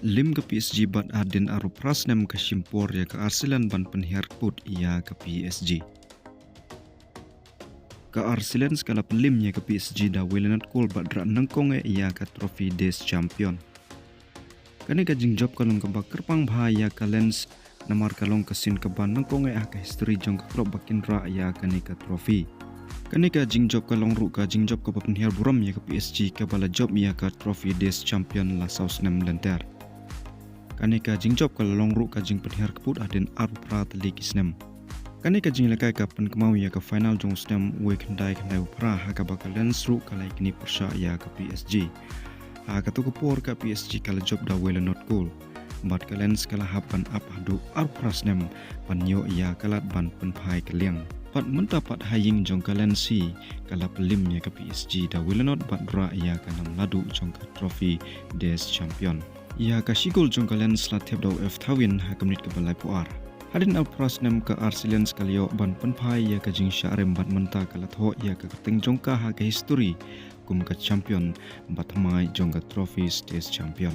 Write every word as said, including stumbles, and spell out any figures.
Lim ka P S G bad hadien arphew phra snem ka shim por ïa ka Arsene ban pynhiar kput ïa ka P S G. Ka Arsene ka la pynlim ïa ka P S G da Wayland Cole bad rah nyngkong eh ïa ka trophy Des Champion. Kane ka jingjop ka long kaba kyrpang bha ïa ka Lens namar ka long ka sien kaba nyngkong eh ha ka history jong ka club ba kin rah ïa kane ka trophy. Kane ka jingjop ka long ruh ka jingjop kaba pynhiar burom ïa ka P S G kaba la jop ïa ka trophy Des Champion la saw snem lynter. Kane ka jingjop ka la long ruh ka jingpynhiar kput hadien arphew phra tylli ki snem. Kane ka jingïalehkai ka pynkynmaw ïa ka final jong u snem wei khyndai khyndai phew phra ha kaba ka Lens ruh ka la ïakynduh pyrshah ïa ka P S G. Ha kato ka por ka P S G ka la jop da Wayland Cole bad ka Lens ka la hap ban ap haduh arphew phra snem ban ïoh ïa ka lad ban pynphai ka liang. Bad mynta pat ha ïing jong ka Lens hi ka la pynlim ïa ka P S G da Wayland bad rah ïa ka nam laduh jong ka trophy Des Champion. Ïa ka shi gol jong ka Lens la thep da u F Thauvin ha ka minit kaba laiphew ar. Hadien arphew phra snem ka Arsene ka la ïoh ban pynphai ïa ka jingshah rem bad mynta ka la thoh ïa ka kyrteng jong ka ha ka history kum ka champion ba thymmai jong ka trophy Des Champion.